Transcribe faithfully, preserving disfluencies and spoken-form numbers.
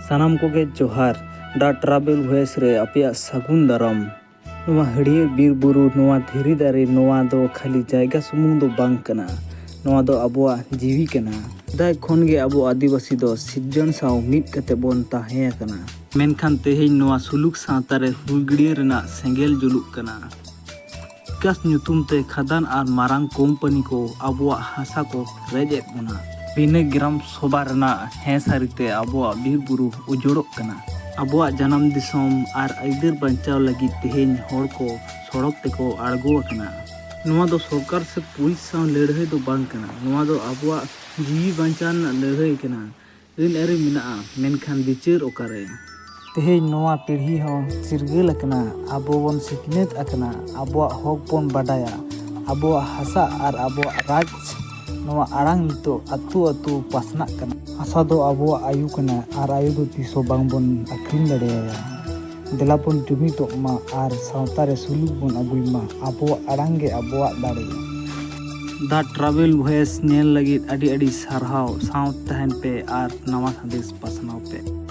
ᱥᱟᱱᱟᱢ ᱠᱚᱜᱮ ᱡᱚᱦᱟᱨ᱾ The Travel Voice ᱨᱮ ᱟᱯᱮᱭᱟᱜ ᱥᱟᱹᱜᱩᱱ ᱫᱟᱨᱟᱢ᱾ ᱱᱚᱣᱟ ᱦᱟᱹᱲᱭᱟᱹᱨ ᱵᱤᱨ ᱵᱩᱨᱩ, ᱱᱚᱣᱟ ᱫᱷᱤᱨᱤ ᱫᱟᱨᱮ, ᱱᱚᱣᱟ ᱫᱚ ᱠᱷᱟᱹᱞᱤ ᱡᱟᱭᱜᱟ ᱥᱩᱢᱩᱝ ᱫᱚ ᱵᱟᱝ ᱠᱟᱱᱟ, ᱱᱚᱣᱟ ᱫᱚ ᱟᱵᱚᱣᱟᱜ ᱡᱤᱣᱤ ᱠᱟᱱᱟ᱾ ᱥᱮᱫᱟᱭ ᱠᱷᱚᱱ ᱜᱮ ᱟᱵᱚ ᱟᱹᱫᱤᱵᱟᱹᱥᱤ ᱫᱚ ᱥᱤᱨᱡᱚᱱ ᱥᱟᱶ ᱢᱤᱫ ᱠᱟᱛᱮ ᱵᱚᱱ ᱛᱟᱦᱮᱸ ᱟᱠᱟᱱᱟ᱾ ᱢᱮᱱᱠᱷᱟᱱ ᱛᱮᱦᱮᱧ ᱱᱚᱣᱟ ᱥᱩᱞᱩᱠ ᱥᱟᱶᱛᱟ ᱨᱮ ᱦᱩᱞᱜᱟᱹᱲᱭᱟᱹ ᱨᱮᱱᱟᱜ ᱥᱮᱸᱜᱮᱞ ᱡᱩᱞᱩᱜ ᱠᱟᱱᱟ᱾ ᱵᱤᱠᱟᱥ ᱧᱩᱛᱩᱢ ᱛᱮ ᱠᱷᱟᱫᱟᱱ ᱟᱨ ᱢᱟᱨᱟᱝ ᱠᱳᱢᱯᱟᱱᱤ ᱠᱚ ᱟᱵᱚᱣᱟᱜ ᱦᱟᱥᱟ ᱠᱚ ᱨᱮᱡ ᱮᱫ ᱵᱚᱱᱟ᱾ ᱵᱤᱱᱟᱹ ᱜᱨᱟᱢ ᱥᱚᱵᱷᱟ ᱨᱮᱱᱟᱜ ᱦᱮᱸ ᱥᱟᱹᱨᱤ ᱛᱮ ᱟᱵᱚᱣᱟᱜ ᱵᱤᱨ ᱵᱩᱨᱩ ᱩᱡᱟᱹᱲᱚᱜ ᱠᱟᱱᱟ᱾ ᱟᱵᱚᱣᱟᱜ ᱡᱟᱱᱟᱢ ᱫᱤᱥᱚᱢ ᱟᱨ ᱟᱹᱭᱫᱟᱹᱨ ᱵᱟᱧᱪᱟᱣ ᱞᱟᱹᱜᱤᱫ ᱛᱮᱦᱮᱧ ᱦᱚᱲ ᱠᱚ ᱥᱚᱲᱚᱠ ᱛᱮᱠᱚ ᱟᱬᱜᱚ ᱟᱠᱟᱱᱟ᱾ ᱱᱚᱣᱟ ᱫᱚ ᱥᱚᱨᱠᱟᱨ ᱥᱮ ᱯᱩᱞᱤᱥ ᱥᱟᱶ ᱞᱟᱹᱲᱦᱟᱹᱭ ᱫᱚ ᱵᱟᱝ ᱠᱟᱱᱟ, ᱱᱚᱣᱟ ᱫᱚ ᱟᱵᱚᱣᱟᱜ ᱡᱤᱣᱤ ᱵᱟᱧᱪᱟᱣ ᱨᱮᱱᱟᱜ ᱞᱟᱹᱲᱦᱟᱹᱭ ᱠᱟᱱᱟ᱾ ᱟᱹᱱ ᱟᱹᱨᱤ ᱢᱮᱱᱟᱜᱼᱟ, ᱢᱮᱱᱠᱷᱟᱱ ᱵᱤᱪᱟᱹᱨ ᱚᱠᱟᱨᱮ? ᱛᱮᱦᱮᱧ ᱱᱚᱣᱟ ᱯᱤᱲᱦᱤ ᱦᱚᱸ ᱪᱤᱨᱜᱟᱹᱞ ᱟᱠᱟᱱᱟ, ᱟᱵᱚ ᱵᱚᱱ ᱥᱤᱠᱷᱱᱟᱹᱛ ᱟᱠᱟᱱᱟ, ᱟᱵᱚᱣᱟᱜ ᱦᱚᱠ ᱵᱚᱱ ᱵᱟᱰᱟᱭᱟ, ᱟᱵᱚᱣᱟᱜ ᱦᱟᱥᱟ ᱟᱨ ᱟᱵᱚᱣᱟᱜ ᱨᱟᱡᱽ, ᱱᱚᱣᱟ ᱟᱲᱟᱝ ᱱᱤᱛᱚᱜ ᱟᱹᱛᱩ ᱟᱹᱛᱩ ᱯᱟᱥᱱᱟᱜ ᱠᱟᱱᱟ᱾ ᱦᱟᱥᱟ ᱫᱚ ᱟᱵᱚᱣᱟᱜ ᱟᱭᱩ ᱠᱟᱱᱟ ᱟᱨ ᱟᱭᱩ ᱫᱚ ᱛᱤᱥ ᱦᱚᱸ ᱵᱟᱝ ᱵᱚᱱ ᱟᱹᱠᱷᱨᱤᱧ ᱫᱟᱲᱮᱭᱟᱭᱟ᱾ ᱫᱮᱞᱟ ᱵᱚᱱ ᱡᱩᱢᱤᱫᱚᱜ ᱢᱟ ᱟᱨ ᱥᱟᱶᱛᱟ ᱨᱮ ᱥᱩᱞᱩᱠ ᱵᱚᱱ ᱟᱹᱜᱩᱭ ᱢᱟ, ᱟᱵᱚᱣᱟᱜ ᱟᱲᱟᱝ ᱜᱮ ᱟᱵᱚᱣᱟᱜ ᱫᱟᱲᱮ᱾ The Travel Voice ᱧᱮᱞ ᱞᱟᱹᱜᱤᱫ ᱟᱹᱰᱤ ᱟᱹᱰᱤ ᱥᱟᱨᱦᱟᱣ, ᱥᱟᱶ ᱛᱟᱦᱮᱱ ᱯᱮ ᱟᱨ ᱱᱟᱣᱟ ᱥᱟᱸᱫᱮᱥ ᱯᱟᱥᱱᱟᱣ ᱯᱮ᱾